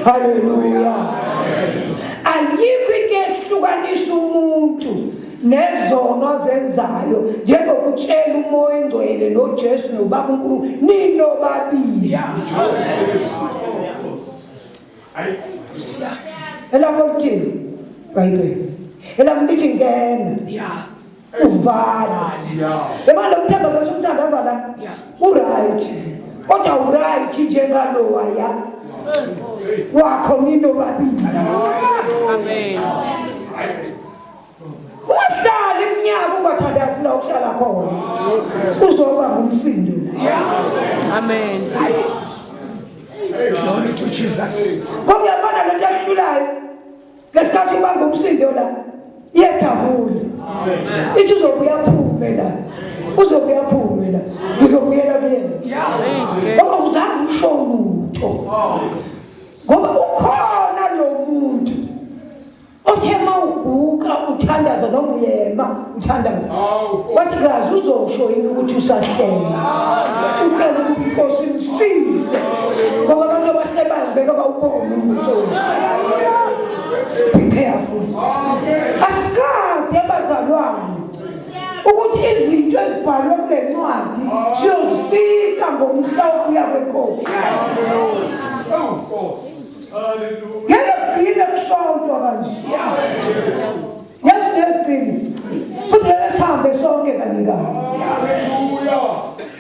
Haleluya. Ayikho into ehlukanisa umuntu nezono azenzayo njengokutshela umoya ingcwele noJesu noBaba uNkulunkulu ninobabili. Elakho lithini? Bhayibheli. Elami lithi ngena. Uvale. Yabona lo mthandazo esumthandaza la? Uright. Kodwa uright njengalowa ya. Wakho ninobabili. Amen. Ungahlali iminyaka ungathandazi la uhlala khona. Uzoba ngumsindo. Amen. Glory to Jesus. Ngoba uyabona lento ehlulayo. Ngesikhathi ubanga umsindo la iyajabula. Ithi uzobuya aphume la. Uzobuya aphume la. Ngizobuyela kuyena. Ngoba uzange usho lutho. Ngoba ukhona lo muntu othe mawuguqa uthandaza noma uyema uthandaza wathi kazi uzosho yini ukuthi usahleka ucela ukuba inkosi imsize ngoba abantu abahlebayo ngeke bawubone umuso be careful asikade bazalwane ukuthi izinto ezibhalwe kule ncwadi ziyozifika ngomhla wokuya kwenkosi. Ngeke kugcine kusontwa kanje. Yazi ngeke kugcine. Futhi ngeke sihambe sonke kanye kanye.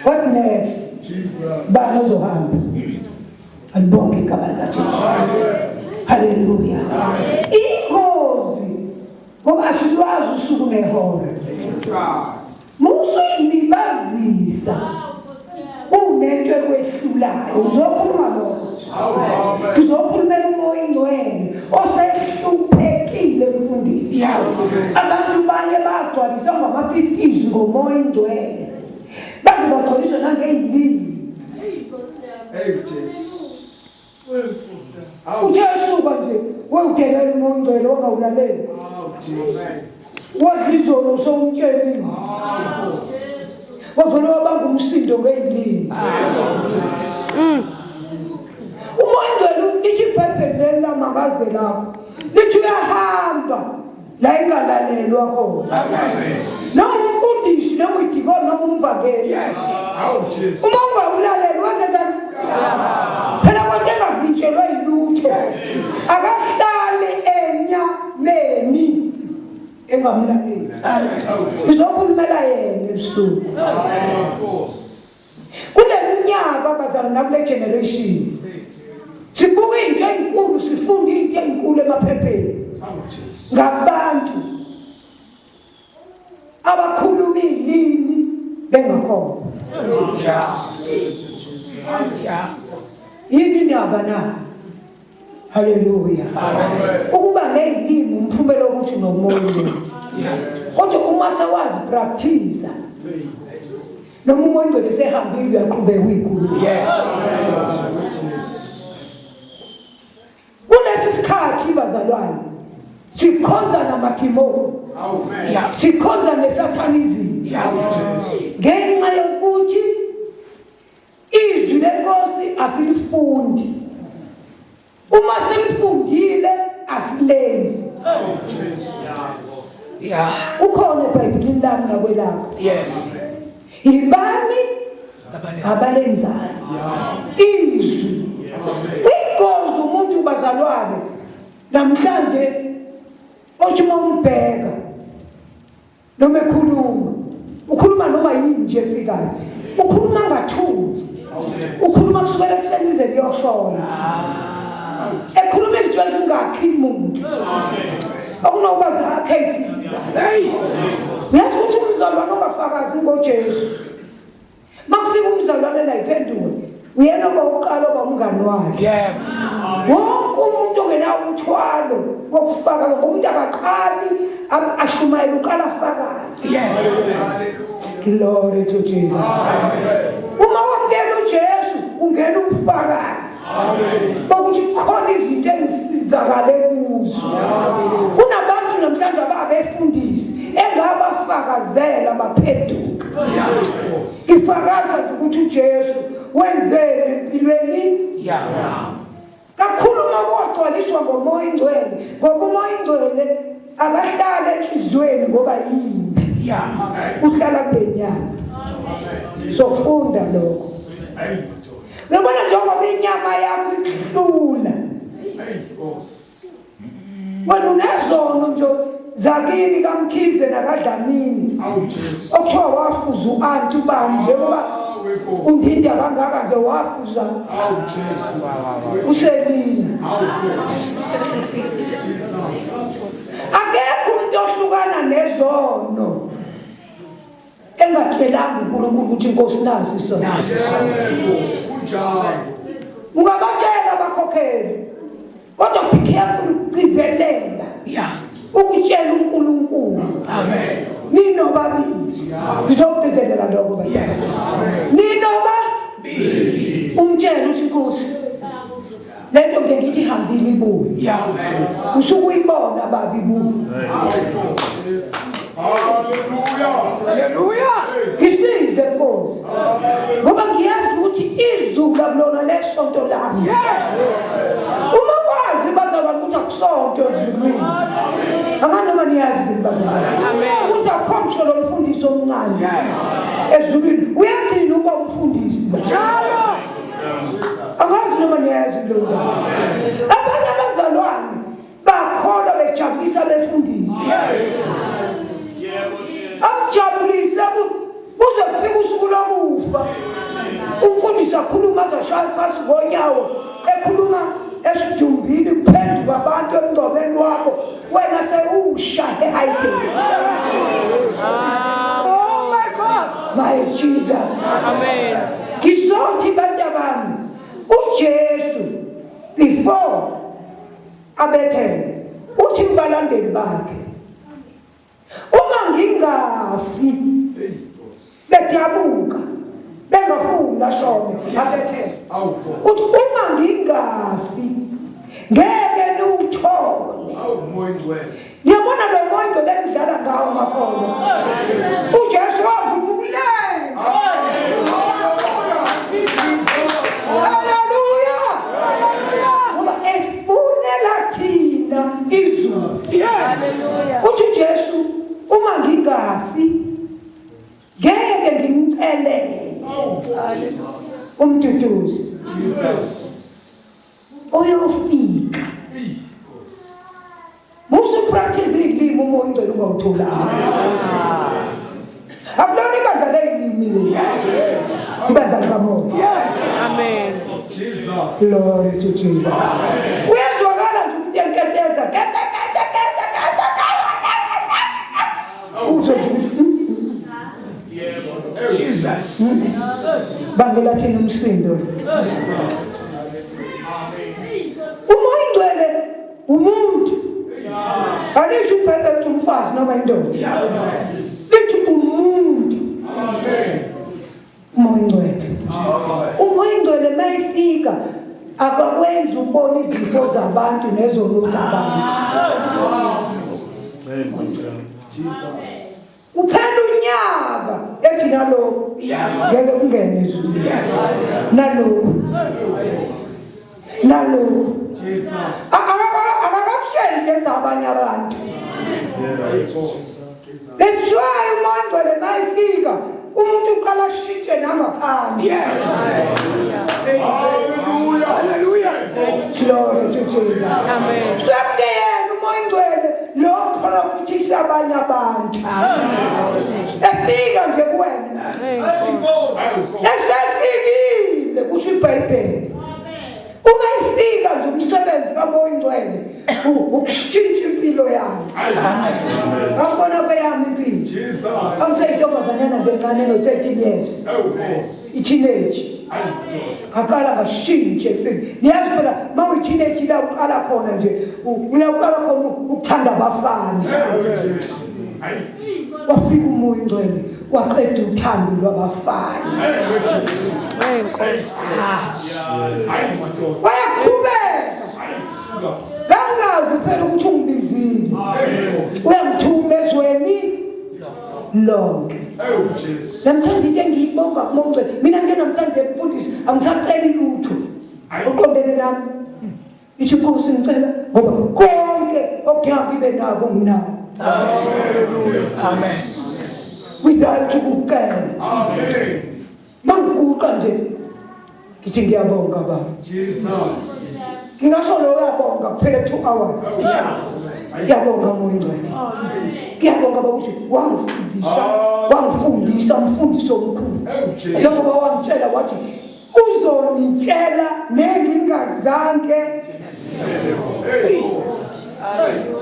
What next? Bani ozohamba? Alibonge igama likaJesu. Haleluya. Ingozi ngoba asilwazi usuku nehora. Musuyilibazisa kunento ekwehlulayo. Ngizokhuluma lokho. Ngizokhulumela umoya ingcwele osehluphekile mfundisi. Abantu baye bagcwaliswa ngama-50s ngomoya ingcwele. Baze bagcwaliswa nangey'limi. Hey Jesu. Uthe esuka nje wawudelela umoya ongcwele wangawulaleli. Wadla izolo usewumtshelile. Wavele wabanga umsindo ngey'limi. Umoya ongcwele lithi iBhayibheli leli lamangaze lakho. Lithi uyahamba la ingalalelwa khona. Noma umfundisi noma idikoni noma umvangeli. Uma ungawulaleli wenze njani? Phela kodwa engavinjelwa yilutho. Akahlali enyameni engamlaleli. Ngizokhulumela yena ebusuku. Kule minyaka bazalwane nakule generation sibuka into ezinkulu sifunda into ezinkulu emaphepheni ngabantu abakhuluma izilimi bengakholwa. Yini indaba na? Haleluya. Ukuba nezilimi umphumela wokuthi nomoya. Kodwa uma sewazi practice noma umoya ongcwele sehambile uyaqhubeka uyikhuluma. Yes. Kulesi sikhathi bazalwane sikhonza namadimoni. Sikhonza nesathanism. Ngenxa yokuthi izwi lenkosi asilifundi. Uma silifundile asilenzi. Yeah. Ukhona eBhayibhelini lami nakwelakho. Yes. Yibani abalenzayo izwi. Ingozi umuntu bazalwane namhlanje othi uma umbheka noma ekhuluma ukhuluma noma yini nje efikayo ukhuluma ngathuki ukhuluma kusukela ekuseni lize liyoshona ekhuluma izinto ezingakhi muntu okunokuba zakhe uyazi ukuthi umzalwane ongafakazi ngoJesu Makufika umzalwane la iphenduke uyena oba uqala oba umngani wakhe. Yebo. Wonke umuntu ongenawo umthwalo wokufaka lokho umuntu akaqali ashumayele uqala afakaze. Yes. Glory to Jesus. Uma wamukela uJesu ungena ubufakazi. Amen. Bokuthi khona izinto engisizakale kuzo. Kunabantu namhlanje ababefundisi engabafakazela baphenduka. Ifakaza nje ukuthi uJesu wenzeni empilweni Yeah. Kakhulu uma kuwagcwaliswa ngomoya ingcwele, ngoba umoya ingcwele akahlali enhliziyweni ngoba yimbi. Uhlala kule nyama. Sofunda lokho. Uyabona njengoba inyama yakho ikuhlula. Wena unezono nje zakini kaMkhize nakaDlamini. Okuthiwa wafuza u-anti ubani njengoba undinda kangaka nje wafuza. Uselina. Akekho umuntu ohlukana nezono. Engatshelanga uNkulunkulu ukuthi inkosi nazi isono. Nazi isono. Kunjalo. Ungabatshela abakhokheli. Kodwa be careful ugcizelela. Yeah. Ukutshela uNkulunkulu. Amen. Ninobabili. Ngizokugcizelela lokho badala. Ninoba umtshele uthi inkosi lento ngeke ngithi ihambile ibuye. Yeah. Usuke uyibona baba ibuye. Hallelujah. Hallelujah. Ngisize Nkosi. Ngoba ngiyazi ukuthi izulu akulona lesonto lami. Yes. Uma wazi bazalwane ukuthi akusonto ezulwini. Anganoma niyazi yini bazalwane. Amen. Ukuthi akukho ngisho lo mfundisi omncane. Yes. Ezulwini uyagcina ukuba umfundisi. Njalo. Angazi noma niyazi leyo ndaba. Abanye abazalwane bakholwa bejabulisa abefundisi. Amjabulise kuze kufike usuku lokufa. Umfundisi akhuluma azashaye phansi ngonyawo ekhuluma esidumbini kuphenduka abantu emngcwabeni wakho wena sewusha e-ideni. Oh my God. My Jesus. Amen. Ngizothi bantabami uJesu before abethele uthi kubalandeli bakhe uma ngingafi bedabuka bengafuni ashone abethele uthi uma ngingafi ngeke niwuthole niyabona lo moya ingcwele enidlala ngawo makhona uJesu wavuma ukulenga haleluya ngoba efunela thina izulu uthi uJesu uma ngingafi ngeke ngimcelele umduduzi uyofika Musa upractice izilimi uma ungcela ungawutholanga. Akulona ibandla leyilimi leli. Ibandla likamoya. Amen. Jesus. Glory to Jesus. Uyezwakala nje umuntu enkenteza. Kete kete kete kete kete. Uzwe nje ukuthi, Jesus. Bangela thina umsindo. Umoya ingcwele umuntu. Alisho iBhayibheli ukuthi umfazi noma indoda. Lithi umuntu. Umoya ingcwele. Umoya ingcwele mayifika akakwenzi ubona izifo zabantu nezono zabantu. Uphela unyaka ethi nalokho ngeke kungene ezulwini. Nalokho. Nalokho. Akakakutsheli ngezabanye abantu. That's why umoya ongcwele mayifika umuntu uqala ashintshe nangaphandle. Yes. Hallelujah. Hallelujah. Glory to Jesus. Amen. Sekuyena umoya ongcwele lo profithisa abanye abantu. Efika nje kuwena. Esefikile kusho iBhayibheli. Uma ifika nje umsebenzi kamoya ongcwele ukushintsha impilo yami. Ngakubona kweyami impilo. Jesus. Angiseyintombazanyana nje encane no-13 years. I-teenage. Ngaqala ngashintsha empilweni. Niyazi phela uma uyi-teenage la uqala khona nje ula uqala khona ukuthanda abafana. Wafika umoya ongcwele waqeda uthando lwabafana. Hey Nkosi. Wayaqhubeka. Kangazi phela ukuthi ungibizile. Uyangithuma ezweni lonke. Namhlanje into engiyibonga kuMongcwele, mina nje namhlanje mfundisi angisaceli lutho. Uqondene nami. Ithi inkosi ngicela ngoba konke okudinga ngibe nako nginako. Hallelujah. Amen. Without ukucela. Amen. Mangiguqa nje ngithi ngiyabonga baba. Jesus. Ngingasho lo uyabonga kuphele 2 hours. Ngiyabonga moya ingcwele. Ngiyabonga baba ukuthi wangifundisa, wangifundisa umfundiso omkhulu. Njengoba wangitshela wathi uzonitshela nengingazange.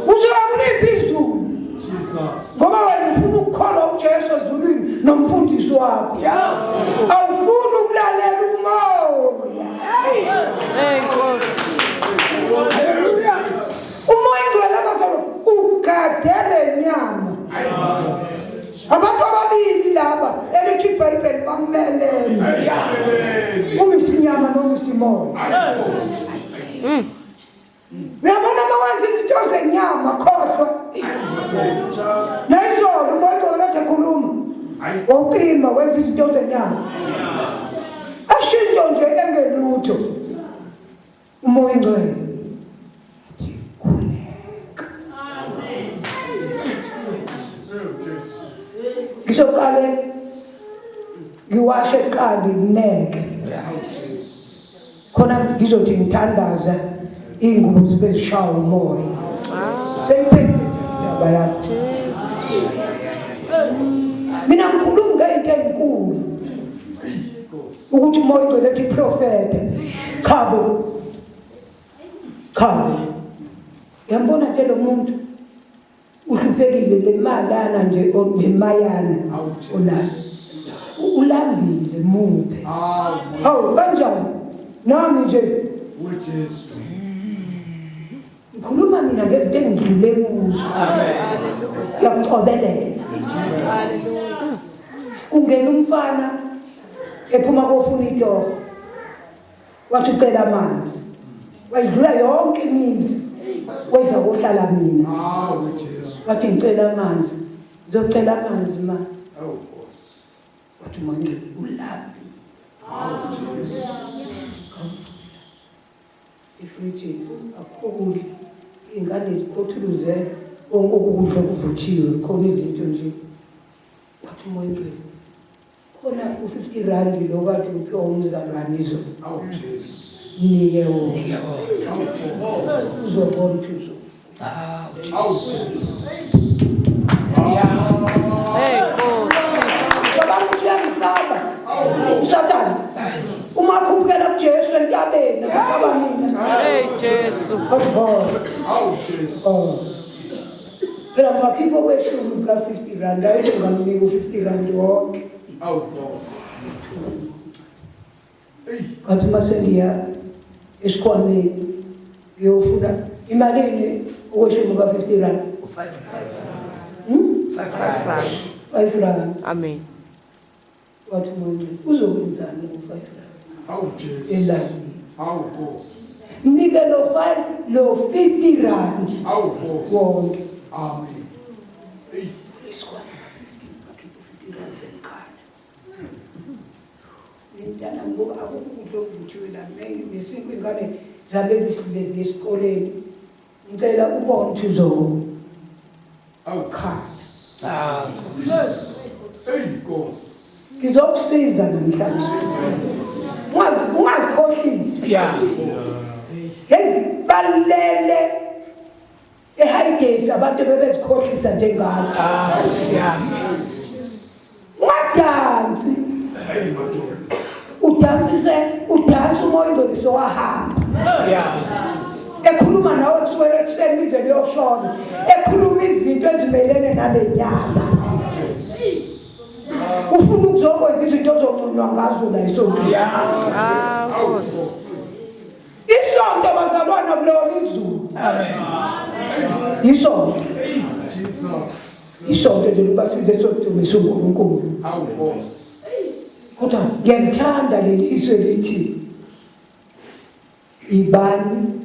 Uzoya kuliphi izulu? Jesus. Ngoba wena ufuna ukukholwa uJesu ezulwini nomfundisi wakho. Awufuni ukulalela umoya. Hey Nkosi. Hallelujah. Umoya ingcwele abazalwa ugadele nyama. Abantu ababili laba elithi iBhayibheli bamelele. UMr Nyama noMr Moya. Uyabona uma wenza izinto zenyama khohlwa. Nayizolo umuntu akathi ekhuluma. Wawucima wenza izinto zenyama. Asho into nje engelutho. Umoya ingcwele. Athi khuleka. Ngizoqale ngiwashe kuqala ngineke. Khona ngizothi ngithandaza iy'ngubo zibe zishawa umoya. Seyiphelile indaba yami. Mina ngikhuluma ngey'nto ey'nkulu ukuthi umoya ugcwele ethi profeta. Chabo. Chabo. Uyambona nje lo muntu uhluphekile le malana nje le mayana onayo. Ulambile muphe. Hawu kanjani? Nami nje uJesu. Ngikhuluma mina ngezinto engidlule kuzo. Ngiyakucobelela. Kungena umfana ephuma kofuna itoho. Wathi ucela amanzi. Wayidlula yonke imizi. Weza kohlala mina. Hawu Jesu. Wathi ngicela amanzi. Ngizocela amanzi ma. Awu Nkosi. Wathi manje ulambile. Hawu Jesu. Efrijini akukho kudla. Iy'ngane zikhothuluze konke ukudla okuvuthiwe khona izinto nje. Wathi umoya ingcwele khona u-50 rand lo kade uphiwa umzalwane izolo. Awu Jesu. Mnike wona. Uzobona ukuthi uzo. Awu Jesu. Hey Nkosi. Cabanga ukuthi uyangisaba uSathane. Uma akhuphukela kuJesu entabeni akasaba mina. Hey Jesu. Oh. Awu Jesu. Oh. Phela ngakhipha okweshumi ka-50 rand ayithi ngamnika u-50 rand wonke. Awu Nkosi. Hey. Ngathi uma sengiya esikhwameni ngiyofuna imalini okweshumi ka-50 rand. Hmm? 5 rand. 5 rand. Amen. Wathi umuntu uzokwenzani ku-5 rand Awu Jesu. elangeni. Awu Nkosi. Mnike lo 5 lo 50 rand Awu Nkosi. wonke. Amen. Hey. Isikhwama ka-50 ngakhipha u-50 rand sengikhala. Mntana ngoba akukho ukudla okuvuthiwe la nesinkwa ingane zami ezisidlule ziye esikoleni. Ngicela ubone ukuthi uzo Awu khala. Hey Nkosi. Ngizokusiza namhlanje. Ungazi ungazikhohlisi. Yeah. Hey balele eHighgate abantu bebezikhohlisa njengathi. Ah, siyami. Ungadansi. Hey madoda. Udansise udansa umoya ingcoliso wahamba. Yeah. Ekhuluma nawe kusukela ekuseni lize liyoshona. Ekhuluma izinto ezimelene nale nyama. Ufuna ukuzokwenza izinto ozonconywa ngazo la esontweni. Yeah. Ah Nkosi. Isonto bazalwana kulona izulu. Amen. Isonto. Hey Jesus. Isonto nje libasize sodumisa uNkulunkulu. Awu Nkosi. Kodwa ngiyalithanda leli izwe lithi ibani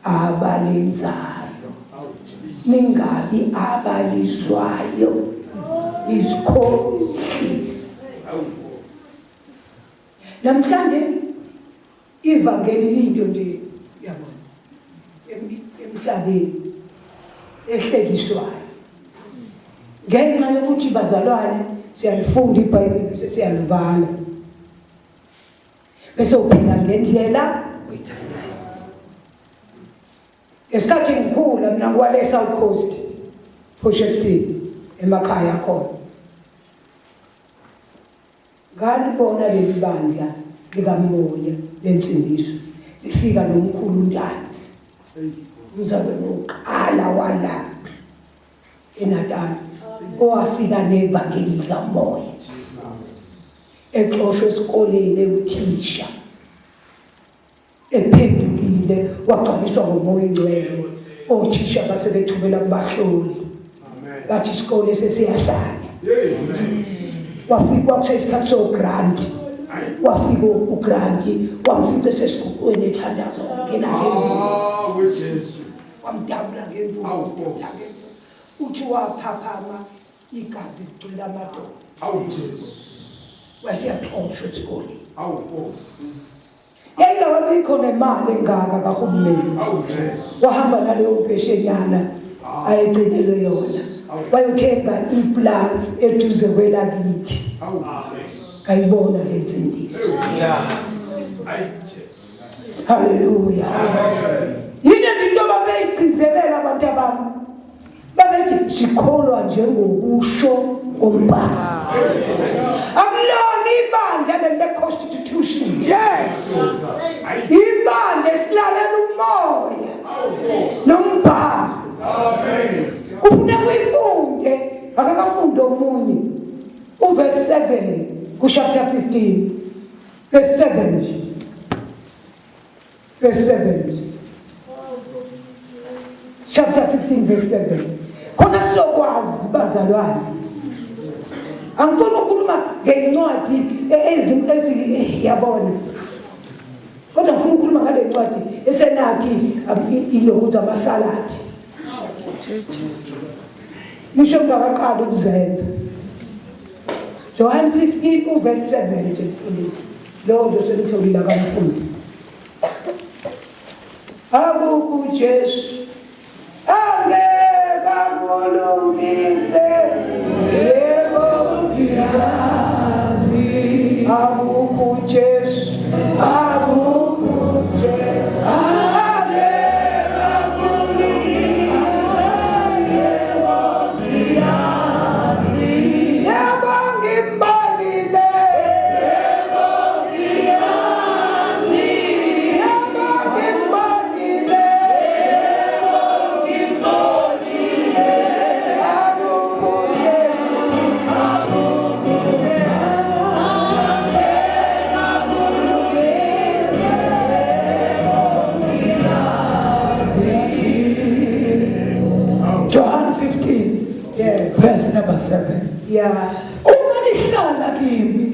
abalenzayo Awu Jesu. ningabi abalizwayo nizikhohlise. Awu Nkosi. Namhlanje ivangeli liyinto nje yabona. Emhlabeni ehlekiswayo ngenxa yokuthi bazalwane siyalifunda iBhayibheli bese siyalivala bese uphila ngendlela oyithandayo. Ngesikhathi ngikhula mina ngiwale South Coast, Potchefstroom, emakhaya khona, ngalibona leli bandla likamoya lensindiso lifika nomkhulu uNtanzi, umzalwane wokuqala wala eNatal owafika nevangeli likamoya, exoshwe esikoleni ewuthisha, ephendukile wagcwaliswa ngomoya ingcwele. Othisha base bethumela kubahloli, bathi isikole sesiyahlanya. Wafika kwakuse isikhathi so-grant, wafika ugrant wamfica esesiguqweni ethandaza, wangena ngemvulo wamdabula ngemvulo. Uthi waphaphama igazi ligcwele amadolo. Awu Jesu. Wasiyaxoshwa esikoleni. Awu Nkosi. Yayingakabikho nemali engaka kahulumeni. Awu Jesu. Wahamba naleyo mpeshenyana ayegcinelwe yona, wayothenga iplazi eduze kwelakithi. Awu Jesu. Kayibona le nsindiso. Ayi Jesu. Haleluya. Yini into babeyigcizelela abantu abami? Babethi sikholwa njengokusho kombhalo. Akulona ibandla leli le-constitution. Yes. Ibandla esilalela umoya nombhalo. Kufuneka uyifunde, akakafundi omunye. Uverse 7 kuchapter 15. Verse 7 nje. Verse 7. Chapter 15 verse 7. Khona sizokwazi bazalwane. Angifuni ukukhuluma ngencwadi ezi yabona. Kodwa ngifuna ukukhuluma ngale ncwadi esenathi ilokuthi amasaladi. Jesus. Ngisho ngingakaqali ukuzenza. John 15 uverse 7 nje mfundisi. Lowo nto senitholile akamfundi. Akukho uJesu angeke akulungise, yebo ngiyazi. Akukho uJesu, akukho uJesu angeke akulungise, yebo ngiyazi. Yebo ngimbalile, yebo ngiyazi. Yebo ngimbalile, yebo ngimbonile. Akukho uJesu, akukho uJesu angeke akulungise, yebo ngiyazi. John 15 verse number 7. Uma nihlala kimi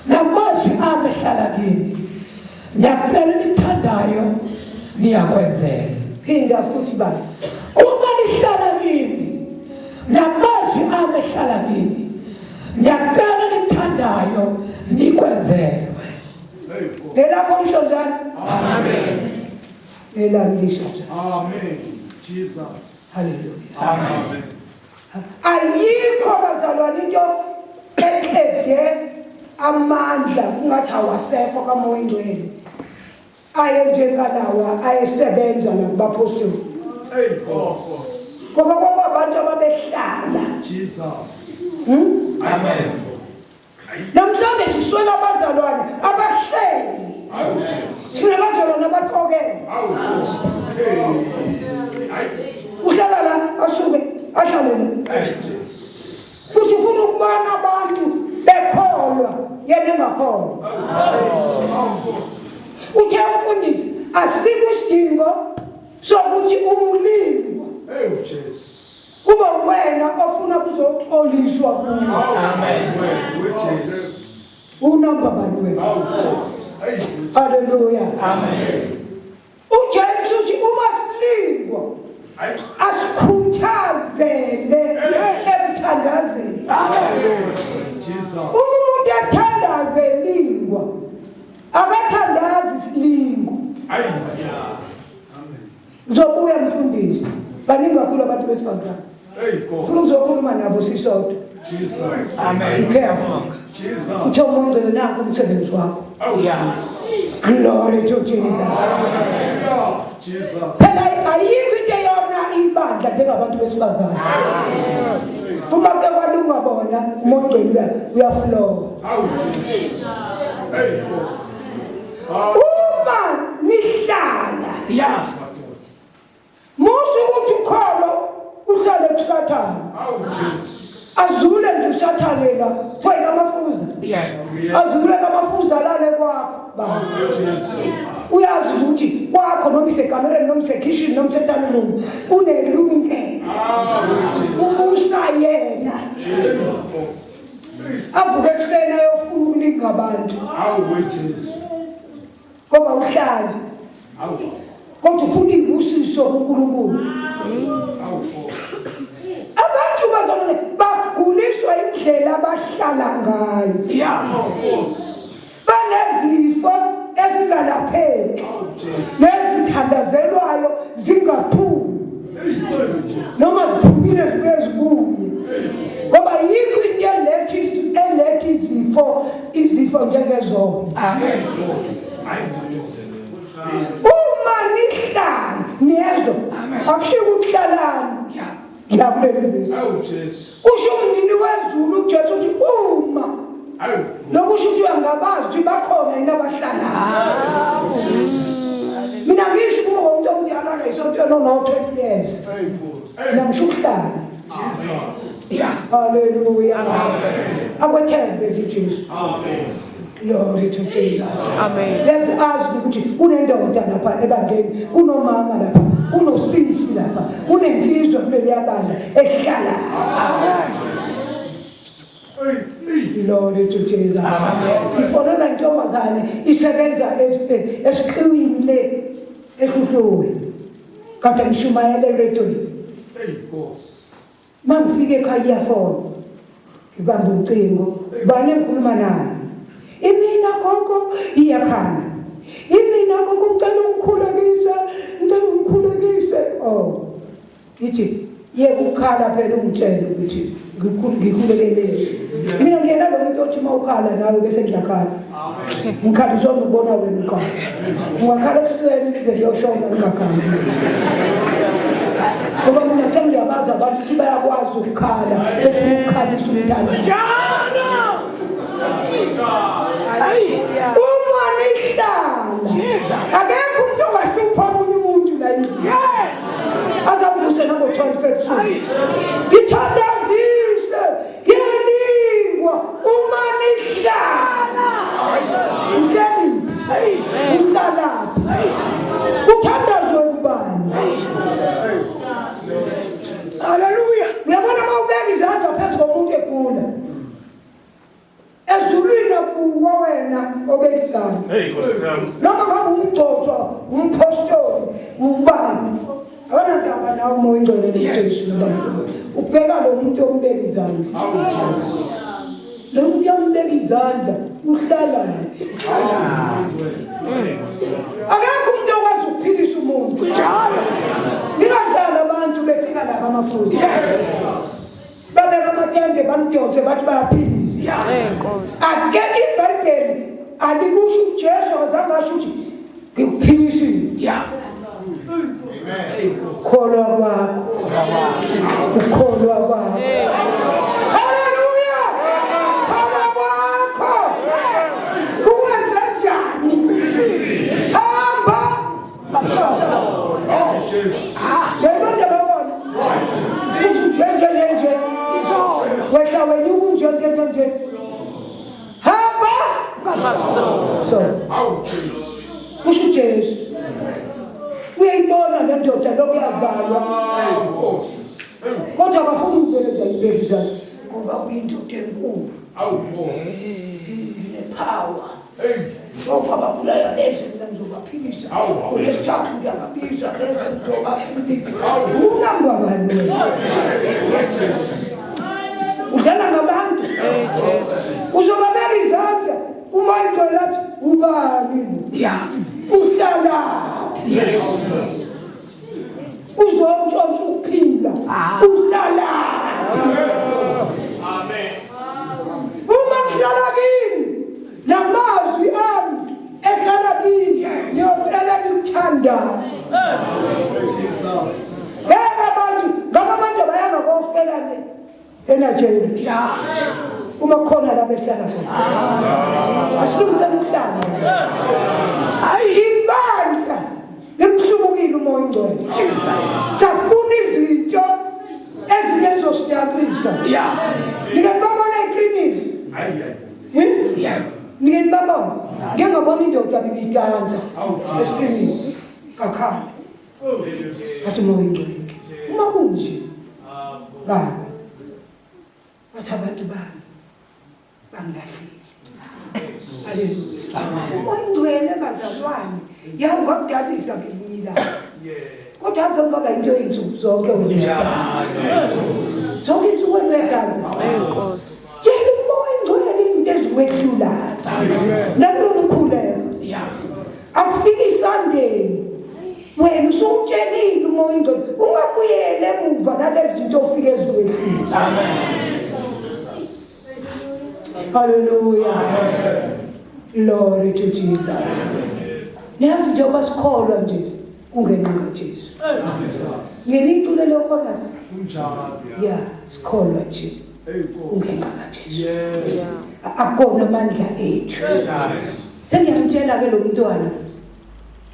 namazwi ami ehlala kimi, ngiyakucela enithandayo niyakwenzela. Phinda futhi baba. Uma nihlala kimi namazwi ami ehlala kimi, ngiyakucela enithandayo nikwenzelwe. Ngelakho lisho njani? Amen. Nelami lisho njani? Amen. Jesus. Hallelujah. Amen. Ayikho bazalwane into eqede amandla kungathi awasekho kaMoya Ingcwele aye njengalawa ayesebenza nakubapostoli. Hey Nkosi. Ngoba kwakuwabantu ababehlala. Jesus. Amen. Namhlanje siswela abazalwane abahleli. Awu Jesu. Sinabazalwane abaqokele. Awu Nkosi. Hey. Uhlala la asuke ahlale la. Hey Jesu. Futhi ufuna ukubona abantu bekholwa yena engakholwa. Uthe umfundisi asikho isidingo sokuthi umulingwa Hey Jesu. kube wena ofuna kuzoxoliswa kuwe. Amen. We Jesu. Unamba bani wena? Awu Nkosi. Hey. Haleluya. Amen. UJames uthi uma silingwa Ayi. asikhuthazele emthandazweni. Jesus. Uma umuntu ethandaze elingwa, akathandazi isilingo. Ayi. Ngizobuya mfundisi. Baningi kakhulu abantu besifazane. Hey God. Funa uzokhuluma nabo sisodwa. Jesus. Amen. Be careful. Jesus. Uthe umuntu nakho umsebenzi wakho. Oh Yeah. Glory to Jesus. Yeah. Jesus. Phela ayikho into eyona ibandla njengabantu besifazane. Uma ke kwalunga bona umuntu uya uyaflow. Oh Jesus. Hey God. Uma nihlala Yeah. musu ukuthi ukholo uhlale kusathane. Oh Jesus. Azule nje usathane la kuthiwa yikamafuza. Yeah. Azule kamafuza lale kwakho baba. Jesus. Uyazi nje ukuthi kwakho noma isekamereni noma isekhishini noma isetalini room unelungelo. Ubusa yena. Jesus. Avuke ekuseni ayofuna ukulinga abantu Awu Jesu. ngoba uhlali Awu. kodwa ufuna izibusiso kuNkulunkulu. Awu Nkosi. Abantu bazalwane baguliswa indlela abahlala ngayo. Yeah. Nkosi. Banezifo ezingalapheki Awu Jesu. nezithandazelwayo zingaphumi. Hey Jesu. Noma ziphumile zibuye zibuye. Ngoba yikho into eletha eletha izifo izifo njengezono. Amen. Nkosi. Hayi madoda. Uma nihlala niyezwa akushiwo ukuhlalana Yeah. la kuleli vesi. Awu Jesu. Kusho umnini wezulu uJesu uthi uma Awu. lokusho ukuthi uyangabazi ukuthi bakhona yini abahlalayo. Mina ngisho kuba umuntu omdala la isontweni ono 20 years. Hey Nkosi. Mina ngisho ukuhlala. Jesus. Yeah. Hallelujah. Akwethembe nje Jesu. Amen. Glory to Jesus. Amen. Let's ask ukuthi kunendoda lapha ebandleni, kunomama lapha, kunosisi lapha, kunensizwa kuleli bandla ehlala. Hey. Hey. Glory to Jesus. Ngifonela intombazane isebenza esiqiwini le eHluhluwe. Kade ngishumayela eredweni. Hey Nkosi. Mangifika ekhaya iyafona. Ngibamba ucingo, bani engikhuluma naye? Imina gogo iyakhala. Imina gogo ngicela ungikhulekise, ngicela ungikhulekise. Oh. Ngithi yeka ukukhala phela ungitshele ukuthi ngikhulekelele. Mina ngiyena lo muntu othi uma ukhala nawe bese ngiyakhala. Ngikhaliswa ukubona wena ukhala. Ungakhala ekuseni lize liyoshona ungakhali. Ngoba mina sengiyabazi abantu ukuthi bayakwazi ukukhala befuna ukukhalisa umntana. Njalo. Ayi. Uma nihlala akekho umuntu ongahlupha omunye umuntu la endlini. Yes. Azamvuse nango-12 ebusuku. Ngithandazise ngiyalingwa uma nihlala. Uhleli uhlalaphi? Uthandazwe kubani? Hallelujah. Uyabona uma ubeka izandla phezu komuntu egula. Ezulwini akubukwa wena obeka izandla. Hey Nkosi yami. Noma ngabe umgcotshwa, umpostoli, ubani. Akanandaba nawe umoya oyingcwele noJesu. Ubheka lo muntu ombeka izandla. Awu Jesu. Lo muntu ombeka izandla uhlala phi? Akekho umuntu okwazi ukuphilisa umuntu. Njalo. Ningadlali abantu befika la kamafutha. Babeka amatende bamdonse bathi bayaphilisa. Yeah. Nkosi. Ake iBhayibheli alikusho uJesu akazange asho ukuthi ngikuphilisile. Yeah. Kholwa kwakho. Ukholwa kwakho. Haleluya! Kholwa kwakho. Ukwenze njani? Hamba. Oh Jesu. Yayibona babona. Uthi nje nje nje nje. Wehla wenyuka nje nje nje nje. Hamba. So, Awu Jesu. kusho uJesu. Uyayibona le ndoda lokhu yazalwa. Hey Nkosi. Hey. Kodwa akafuni ukuvele nje ayibeke izandla. Ngoba uyindoda enkulu. Awu Nkosi. Nginepower. Hey. Sofa abagulayo beze mina ngizobaphilisa. Awu. Kulesithathu ngiyababiza beze ngizobaphilisa. Unamba bani wena? Udlala ngabantu. Hey Jesu. Uzobabeka izandla uma into lathi ubani lo? Yeah. Uhlalaphi? Yes. Niyatshela. Yeah. Uma kukhona la behlala khona. Asilungiseni ukuhlala. Hayi. Ibandla limhlubukile umoya ongcwele. Jesus. Safuna izinto ezinye ezosidansisa. Yeah. Nike nibabona ekliniki. Hayi hayi. Eh? Yeah. Nike nibabona. Ngike ngabona indoda ibidansa esikrinini. Kakhala. Athi umoya ongcwele. Uma kunje. Baba. Bathi abantu bami bangilahlile. Haleluya. Umoya ongcwele bazalwane. Yawu ngakudansisa ngelinye ilanga. Kodwa ave kungaba into ey'nsuku zonke wena uyadansa. Zonke iy'nsuku wena uyadansa. Tshela umoya ongcwele izinto ezikwehlulayo. Nakulo mkhuleko. Yeah. Akufiki iSunday. Wena usuwutshelile umoya ongcwele ungabuyele emuva nalezi zinto ofike ezikwehlula. Hallelujah. Glory to Jesus. Niyazi njengoba sikholwa nje kungenxa kaJesu. Jesus. Ngeniculo lokholwa. Kunjalo. Yeah, sikholwa nje Hey Nkosi. kungenxa kaJesu. Yeah. Akukona amandla ethu. Sengiyamtshela ke lo mntwana.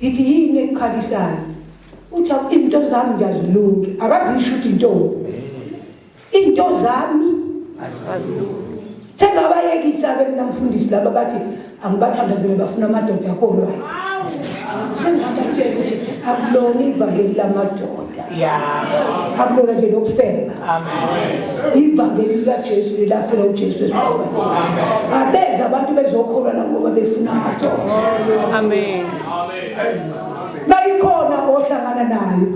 Ngithi yini ekukhalisayo? Uthi izinto zami ngiyazilungi. Akazisho ukuthi intoni. Into zami sengabayekisa ke mina mfundisi laba bathi angibathandazele bafuna amadoda akholwayo. Sengabatshela ukuthi akulona ivangeli lamadoda. Yeah. Akulona nje lokufeba. Amen. Ivangeli likaJesu lilafela uJesu esiphambanweni. Abeza abantu bezokholwa la ngoba befuna amadoda. Amen. Bayikhona ohlangana nayo.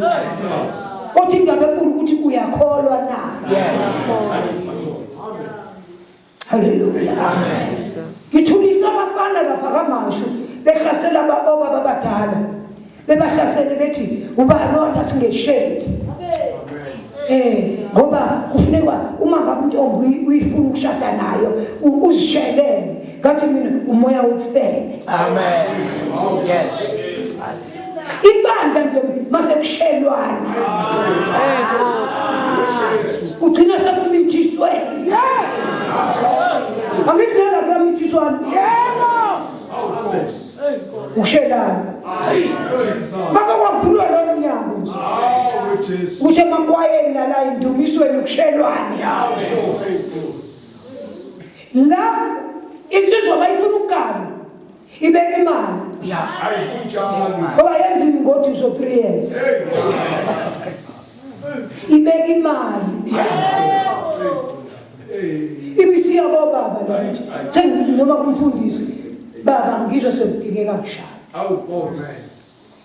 Kodwa indaba enkulu ukuthi uyakholwa na. Yes. Hallelujah. Jesus. Ngithulisa abafana lapha kaMashu behlasela obaba abadala. Bebahlasele bethi ubani owathi asingesheli. Ngoba kufuneka uma ngabe intombi uyifuna ukushada nayo uzishelele. Ngathi mina umoya wobufebe. Amen. Yes. Ibandla nje mase kushelwana. Hey Nkosi. Ugcina sekumithiswene. Yes. Angithi lela kuyamithiswana. Yebo. Nkosi. Ukushelana. Jesus. Bake kwavulwa lo mnyango nje. Awe Jesu. Kuthi emakwayeni nala indumisweni ukushelwana. Nkosi. La insizwa mayifuna ukugana ibeka imali Yeah. Hayi kunjalo. ngoba yenziwe ingodiso 3 years. Hey Nkosi. Ibeka imali. Ibisiya kobaba la nje. Senginoma kumfundisi baba ngizwa sekudingeka ngishaya. Awu Nkosi.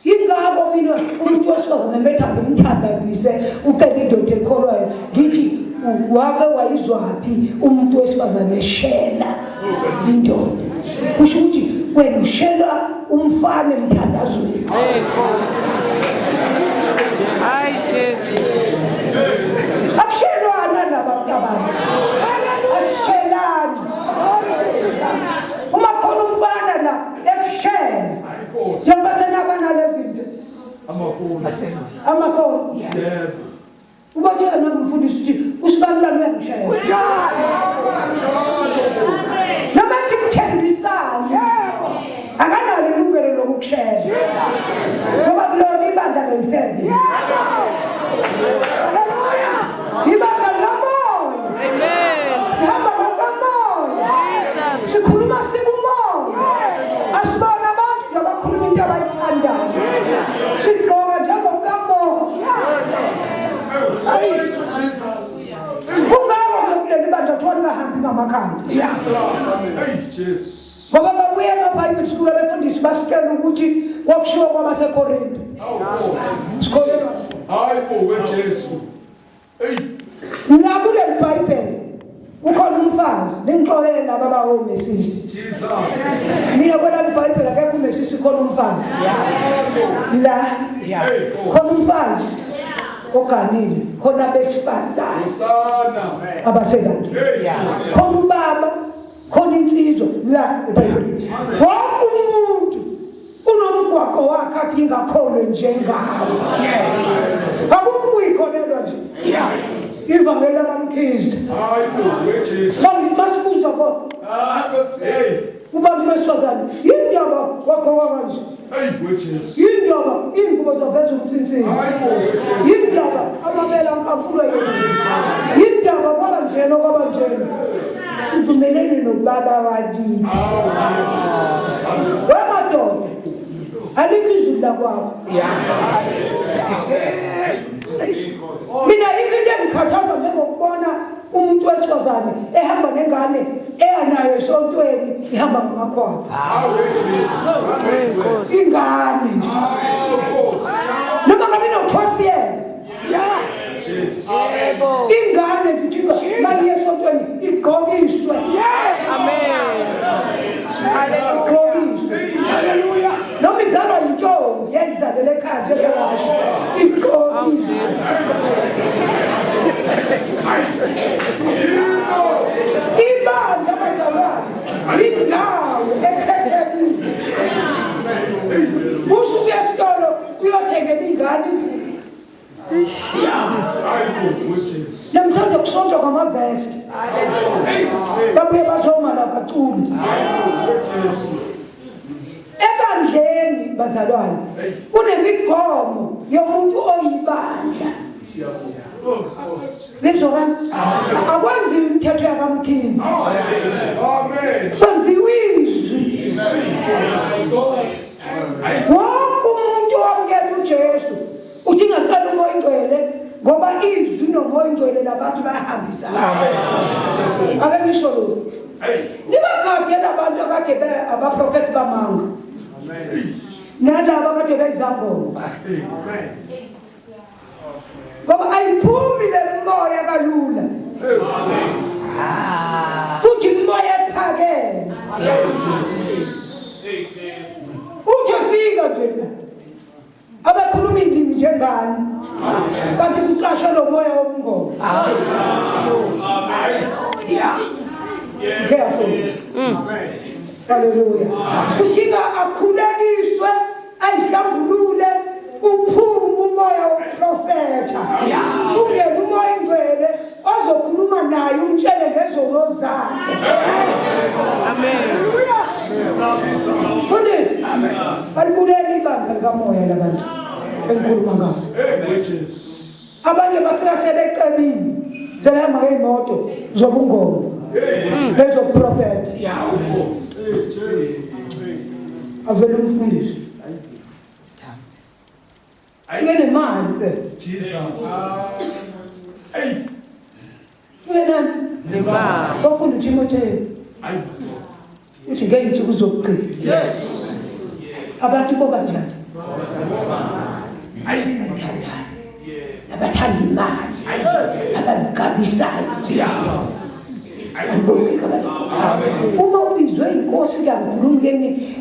Yingakho mina umuntu wesifazane betha ngimthandazise ucela indoda ekholwayo ngithi wake wayizwaphi umuntu wesifazane eshela indoda. Kusho ukuthi wena ushela umfana emthandazweni. Hey Nkosi. Hayi Jesu. Akushelwana laba abantu. Asishelani. Uma khona umfana la ekushela. Hayi Nkosi. Njengoba senaba nalezi zinto Amafoni. amafoni. Yebo. Ubatshela nami umfundisi ukuthi usibani bani uyangishela. Kunjalo. Noma ethi mthembisane. Yebo. Akanalo ilungelo lokukushela. Ngoba kulona ibandla leyifebe. Yebo. Hallelujah. Ibandla likamoya. Amen. Sihamba ngokamoya. Jesus. Sikhuluma sikumoya. Asibona abantu nje abakhuluma into abayithandayo. Sigqoka njengokamoya. Glory to Jesus. Kungako kuleli bandla kuthiwa ningahambi ngamakhanda. Yeah. Hey Jesu. Ngoba babuye ema-private school abefundisi basitshela ukuthi kwakushiwo kwabaseKorinte. Awu Nkosi. Sikholelwa. Hayi bo we Jesu. Hey. La kuleli Bhayibheli kukhona umfazi, ningixolele laba abawomesisi. Jesus. Mina kwelami iBhayibheli akekho umesisi khona umfazi. La Yeah. Hey Nkosi. khona umfazi oganile, khona besifazane Hosana. abaselandini. Hey Yeah. Nkosi. Khona ubaba, khona insizwa la eBhayibhelini. Wonke umuntu unomgwaqo wakhe athi ingakholwe njengawo. Yes. Akukho ukuyikholelwa nje. Yeah. Ivangeli lamaMkhize kaMkhize. Hayi bo weJesu. Masibuza khona Hey. kubantu besifazane, yini ndaba wagqoka kanje? Hey weJesu. Yini ndaba iy'ngubo zaveza umthinthini? Hayi bo weJesu. Yini ndaba amabele ankamfulwe yezi? Yini ndaba kwaba njena kwaba njena? Sivumelene nobaba wakithi. Wemadoda, alikho izulu lakwakho. Mina yikho into engikhathaza njengokubona umuntu wesifazane ehamba nengane eyanayo esontweni ihamba ngamakhwapha. Hawu weJesu. Hey Nkosi. Ingane nje. Nkosi. Noma ngabe ino-12 years. Jesu. Yebo. Ingane nje mayiye esontweni igqokiswe. Amen. Igqokiswe. Hallelujah. Noma izalwa yintombi yayizalele ekhaya njengewasho. Igqokiswe. Ibandla bazalwane indawo ekhethekile. Usuke esitolo uyothengela ingane ingubo. Hayi bo weJesu. Namhlanje kusontwa ngamavesti. Babuye bathoma labaculi. Hayi bo weJesu. Ebandleni bazalwane kunemigomo yomuntu oyibandla. Siyabonga. Nkosi. Bezokani? Akwenziwa imithetho yakaMkhize. Amen. Kwenziwa izwi. Wonke umuntu owamukela uJesu uthi ngacela uMoya oNgcwele ngoba izwi noMoya oNgcwele labantu bayahambisana. Ake ngisho lokhu. Nibagade labantu akade abaprofeti bamanga. Nalaba akade beyizangoma. Ngoba ayiphumi le moya kalula. Futhi imoya ephakeme. Uthi fika nje la. Abakhuluma ilimi njengani. Kanti kucasha lo moya wobungoma. Careful. Hallelujah. Kudinga akhulekiswe ayihlambulule uphume umoya wokuprofetha. Ungene umoya ingcwele ozokhuluma naye umtshele ngezono zakhe. Amen. Mfundisi. Balibulele ibandla likamoya labantu engikhuluma ngabo. Hey weJesu. Abanye bafika sebecebile sebehamba ngey'moto zobungoma nezobuprofethi. Avele umfundisi fike nemali phela. Jesus. Hey. Fike nani? Nemali. Bafunda uTimotheo Hayi. uthi ngey'nsuku zokugcina Yes. abantu boba njani? Abathandayo, abathanda imali, abazigabisayo. Alibongeke abantu. Uma ubizwe inkosi kaNkulunkulu ke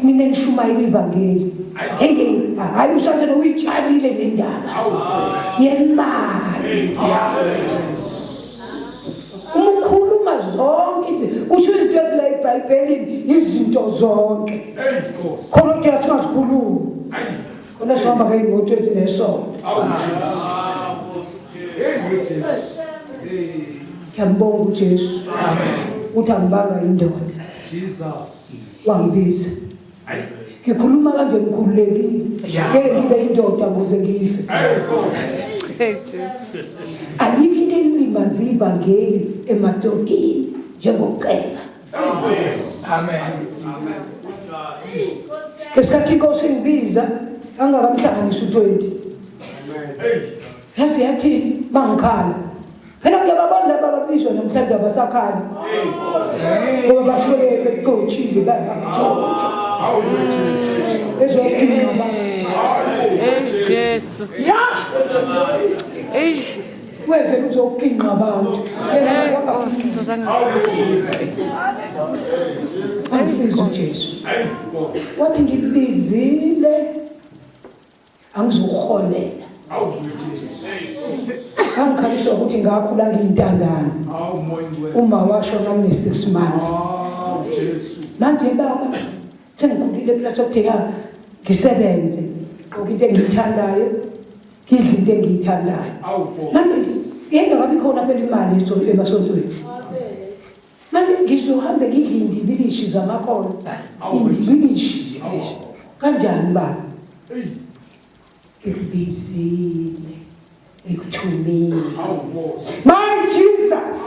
nina nishumayela ivangeli. Hey hey, hayi usathane uyitshalile le ndaba yemali. Uma ukhuluma zonke kusho izinto ezila eBhayibhelini, izinto zonke. Hey Nkosi. Khona ukuthi singazikhulumi. Khona sihamba ngey'moto ezinesonto. Awu Jesu. Hey weJesu. Ngiyambonga uJesu. Uthi angibanga indoda. Jesus. Wangibiza. Ngikhuluma kanje ngikhululekile. Ngeke ngibe indoda ukuze ngife. Hey Nkosi. Hey Jesu. Ayikho into elimaza ivangeli emadodeni njengokuceba. Amen. Ngesikhathi inkosi ingibiza angakamhlanganisi u20. Hey. Yazi yathini mangikhala. Phela ngiyababona laba ababizwa namhlanje abasakhala. Ngoba basuke begcotshile bagcotshwa. Awu Jesu. Ezodinga ba. Hey Jesu. Eish. Weze uzoginqa abantu. Hey Nkosi. Awu Jesu. Angisiza uJesu. Hey Nkosi. Wathi ngikubizile angizukuholela. Awu Jesu. Angikhaliswa ukuthi ngakhula ngiyintandane. Awu Moya Ngcwele. Uma washona ngine 6 months. Awu Jesu. Manje baba sengikhulile phela sokudinga ngisebenze. Ngigqoke into engiyithandayo, ngidle into engiyithandayo. Awu Nkosi. Manje Yayingakabi khona phela imali emasontweni. Manje ngizohambe ngidle indibilishi zamakholwa. Indibilishi. Kanjani baba? Ngikubizile. Ngikuthumile. My Jesus.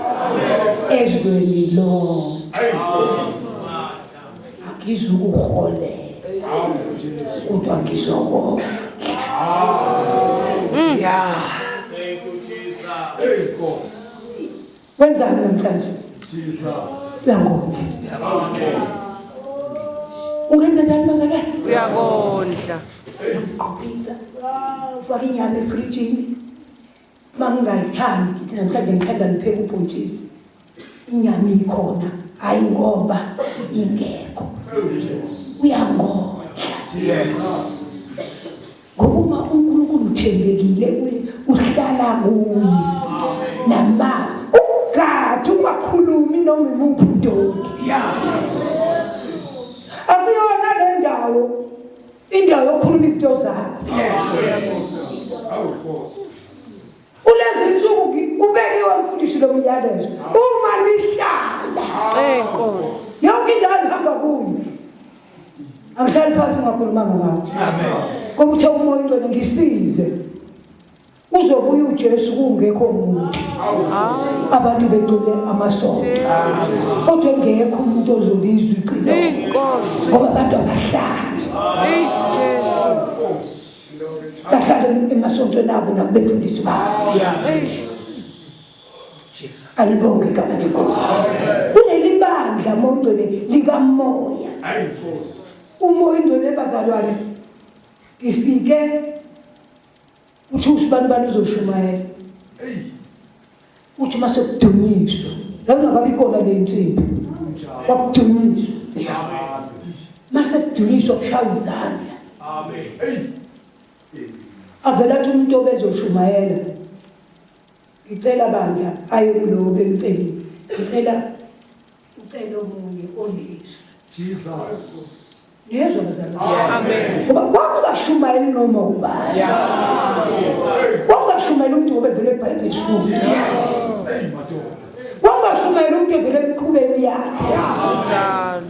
Ezweni lonke. Angizukuholela. Kodwa ngizokondla. Yeah. Hey Nkosi. Wenzani namhlanje? Jesus. Uyangondla. Ungenza njani bazalwane? Uyakondla. Ugqokisa. Ufaka inyama efrijini. Mangingayithandi ngithi namhlanje ngithanda nipheke ubhontshisi. Inyama ikhona, hayi ngoba ingekho. Uyangondla. Yes. Ngoba uma uNkulunkulu uthembekile kuye, uhlala kuye. Namazwi ukugada ungakhulumi noma imuphi udoti. Yeah. Akuyona le ndawo indawo yokukhuluma izinto zakho. Yes. Awu Nkosi. Kulezi nsuku ubekiwe mfundisi lo myalezo. Uma nihlala. Hey Nkosi. Yonke indawo engihamba kuyo. Angihlali phansi ngakhulumanga ngawo. Amen. Ngoba uthe umoya ongcwele ngisize. Uzobuya uJesu kungekho muntu. Abantu begcwele amasonto. Kodwa engekho umuntu ozolizwa icilongo. Inkosi. Ngoba abantu abahlali. Hey Jesu. Bahlale emasontweni abo nakubefundisi babo. Yeah. Hey. Jesus. Alibonge igama lenkosi. Kuleli bandla mongcwele likamoya. Hayi Nkosi. Umoya ingcwele bazalwane. Ngifike uthi usibani bani uzoshumayela. Uthi uma sekudunyiswa, ngakungakabi khona le nsimbi. Kwakudunyiswa. Mase kudunyiswa kushaya izandla. Amen. Avela athi umuntu obezoshumayela. Ngicela bandla aye kulowo bemcelile. Ngicela ucele omunye onezwi. Jesus. Niyezwa bazalwane? Amen. Ngoba kwakungashumayeli noma ubani. Kwakungashumayeli umuntu obevele eBible school. Hey madoda. Kwakungashumayeli umuntu evele emikhubeni yakhe. Njalo.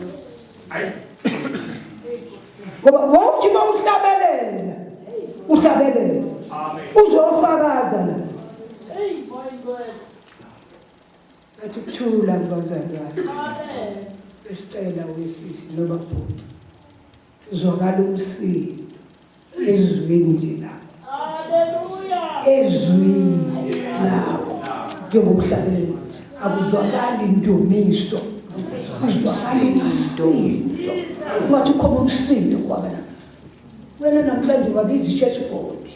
Ngoba wawuthi uma uhlabelela, uhlabelela. Uzofakaza la. Athi kuthula bazalwane. Besicela wesisi noma bhuti. Zwakala umsindo ezwini nje lakho. Ezwini lakho. Njengokuhlabelela akuzwakali indumiso. Kuzwakala umsindo. Ungathi ukhona umsindo kwabana. Wena namhlanje ungabiza i-church board.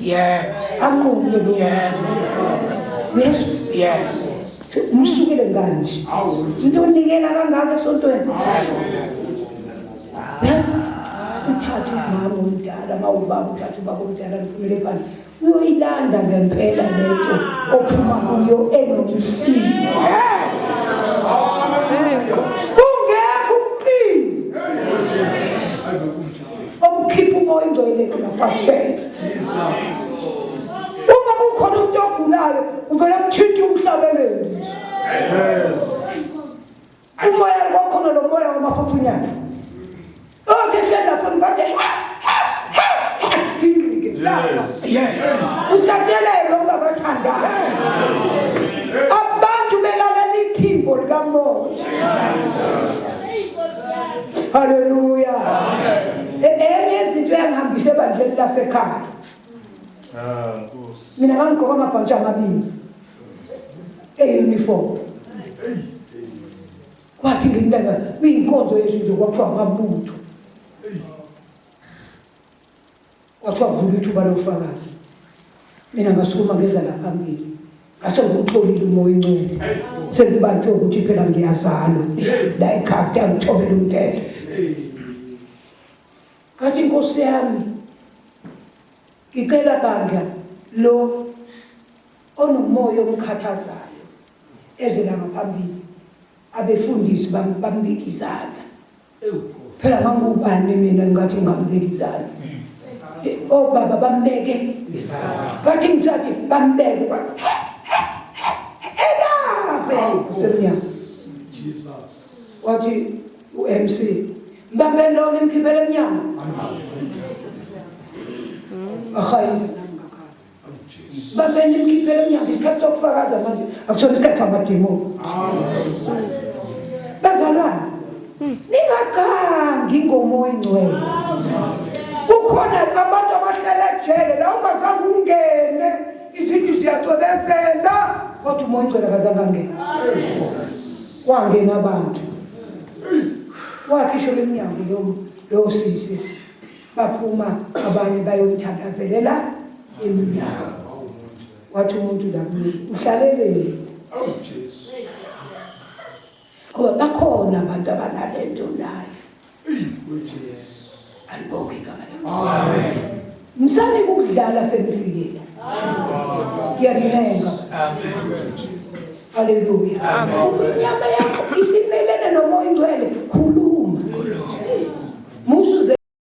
Yeah. Anqume lo. Yes. Yes. Yes. Umsukele ngani nje? Into onikela kangaka esontweni. Yes. Uthathe umama omdala, uma ubaba uthathe ubaba omdala niphumele phandle. Uyoyilanda ngempela lento ophuma kuyo enomsindo. Yes. Kungekho ukuqina. Okukhipha umoya ingcwele ngamafasitela. Uma kukhona umuntu ogulayo, uvele kuthinte umhlabeleli nje. Yes. Umoya kwakhona lo moya wamafufunyana. Othi ehleli lapho ngibade ginqike lapha. Yes. Uhlatshelelwe ungabathandayo. Abantu belalela iphimbo likamoya. Haleluya. Enye izinto eyangihambisa ebandleni lasekhaya. Ah Nkosi. Mina ngangigqoka amabhantshi amabili e-uniform. Kwathi ngenyanga kuyinkonzo yethu nje kwakuthiwa amabutho. Kwathiwa kuvula ithuba lofakazi. Mina ngasukuma ngeza la phambili. Ngase ngiwutholile umoya ingcwele. Sengibanjwe ukuthi phela ngiyazalwa. La ekhaya ngithobela umthetho. Ngathi inkosi yami ngicela bandla lo onomoya omkhathazayo eze la ngaphambili abefundisi bambeka izandla. Phela ngangubani mina ngathi ngambeka izandla. Obaba bambeke izandla. Ngathi ngithathi bambeke. Wathi u-MC, mbambeni lowo nimkhiphele emnyango. Ahayiza nami ngakhala. Mbambeni nimkhiphele emnyango, isikhathi sokufakaza manje akusona isikhathi samadimoni. Bazalwane, ningagangi ngomoya ingcwele. Kukhona abantu abahlala ejele la ungazange ungene, izinto ziyacwebezela, kodwa umoya ingcwele akazange angene. Wangena abantu. Wakhishwa emnyango lo lo sisi. Baphuma abanye bayomthandazelela emnyango. Wathi umuntu la kuye, uhlaleleni? Oh Jesu. Ngoba bakhona abantu abanalento nayo. Oh Jesu. Alibonge igama lenkosi. Amen. Msani ukudlala senifikile. Ngiyanincenga. Amen. Haleluya. Uma inyama yakho isimelene nomoya ingcwele, khuluma.